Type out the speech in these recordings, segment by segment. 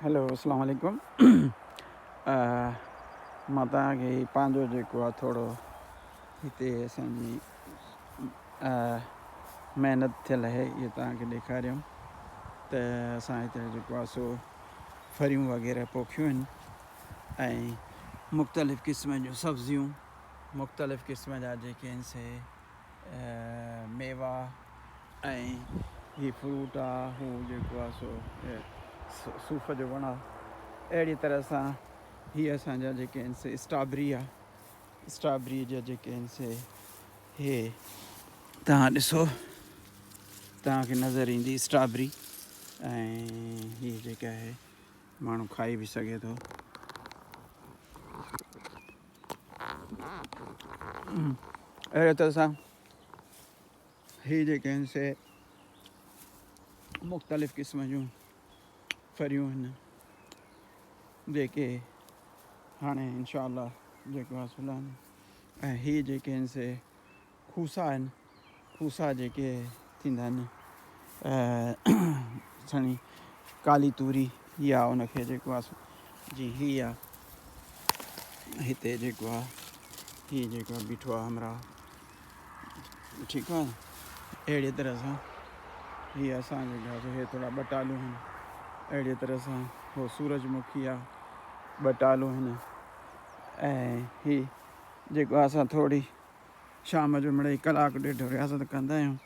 Hello اسلام عليڪم مان توهان کي پنهنجو جيڪو آهي ٿورو هتي اسان جي محنت ٿيل آهي اهو توهان کي ڏيکاريم ته اسان هتي جيڪو آهي سو ڦريون وغيره پوکيون آهن ۽ مختلف قسم جون سبزيون مختلف قسم جا جيڪي آهن سي ميوا ۽ هي فروٽ آ هو جيڪو آ سو صوف جو وڻ آ اهڙي طرح سان هي اسان جا جيڪي آهن سي اسٽرابري آ اسٽرابري جا جيڪي آهن سي هي تهان ڏسو تهان کي نظر ايندي اسٽرابري ۽ هي جيڪا آهي ماڻهو کائي به سگهي ٿو اهڙي طرح سان هي جيڪي آهن سي مختلف قسم جون ڦريون آهن جيڪي هاڻي انشاء الله جيڪو حاصل آهن ۽ هي جيڪي آهن سي کوسا آهن کوسا جيڪي ٿيندا آهن سڻي ڪالي توري يا ان کي جيڪو آهي جي هي آهي هتي جيڪو آهي هي جيڪو آهي بيٺو آهي همراهه ٺيڪ آهي اهڙي طرح سان هي اسان جي گهر هي ٿورا ٻٽالو آهن اهڙي طرح سان هو سورج مکي آهي ٻٽالو آهن ۽ هي جيڪو اسان ٿوري شام جو مڙئي ڪلاڪ ڏيڍ رياضت ڪندا آهيون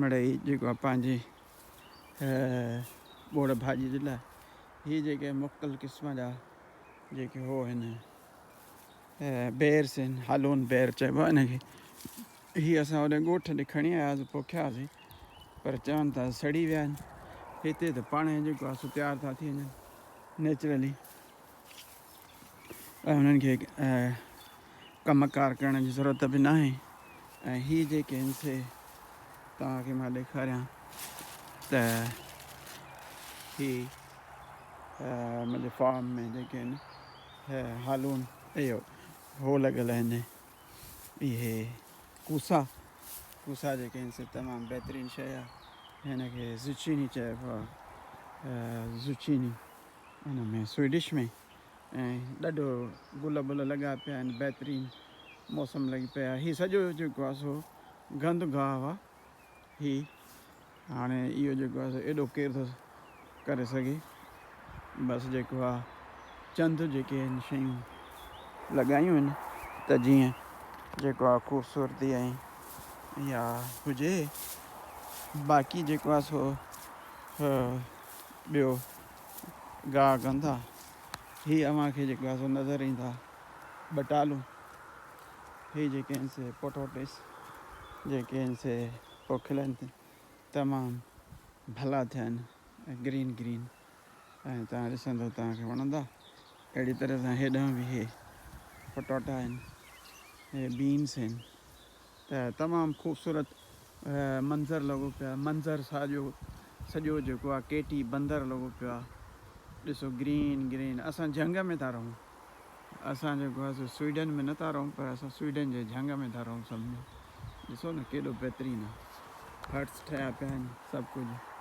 مڙئي جيڪو آهي پنهنجي ٻوڙ ڀاڄي جي لاء هي جيڪي مختلف قسم جا جيڪي هو آهن بيرس آهن هالون بير چئبو آهي هن کي هي اسان هوڏي ڳوٺ ڏي کڻي آياسي پوکياسي پر چون ٿا سڙي ويا آهن هتي ته پاڻ جيڪو آهي سو تيار ٿا ٿي وڃن نيچرلي ۽ انهن کي ڪم ڪار ڪرڻ جي ضرورت به ناهي ۽ هي جيڪي آهن سي توهان کي مان ڏيکاريان ته هي منهنجي فارم ۾ جيڪي آهن هالون اهو هو لڳل آهن اهي ڪوسا ڪوسا جيڪي آهن سي تمام بهترين شيء آهي هن کي زوچيني چئبو آهي زوچيني ان ۾ سوئيڊش ۾ ۽ ڏاڍو گل ٻل لڳا پيا آهن بهترين موسم لڳي پيا هي سڄو جيڪو آهي سو گند گاهه آهي هي هاڻي اهو جيڪو آهي سو ايڏو ڪير ٿو ڪري سگهي بس جيڪو آهي چند جيڪي آهن شيون لڳايون آهن ته جيئن جيڪو آهي خوبصورتي ۽ يا هجي باقي جيڪو آهي سو ٻيو گاهه ڪن ٿا. هي اوهان کي جيڪو آهي سو نظر ايندا ٻٽالون. هي جيڪي آهن سي پوٽوٽيس جيڪي آهن سي پوکيل آهن تمام ڀلا ٿيا آهن ۽ گرين گرين ۽ توهان ڏسندو توهان کي وڻندا. اهڙي طرح سان هيڏانهن به هي پٽاٽا آهن هي بينس آهن ته تمام خوبصورت منظر لڳو پيو آهي منظر ساڄو سڄو جيڪو آهي ڪيٽي بندر لڳو پيو آهي ڏسو گرين گرين اسان جهنگ ۾ ٿا رهون اسان جيڪو آهي سو سوئيڊن ۾ نٿا رهون پر اسان سوئيڊن جي جهنگ ۾ ٿا رهون سمجهو ڏسو نه ڪيڏو بهترين آهي هٽس ٺهيا پيا آهن سڀ ڪجهه.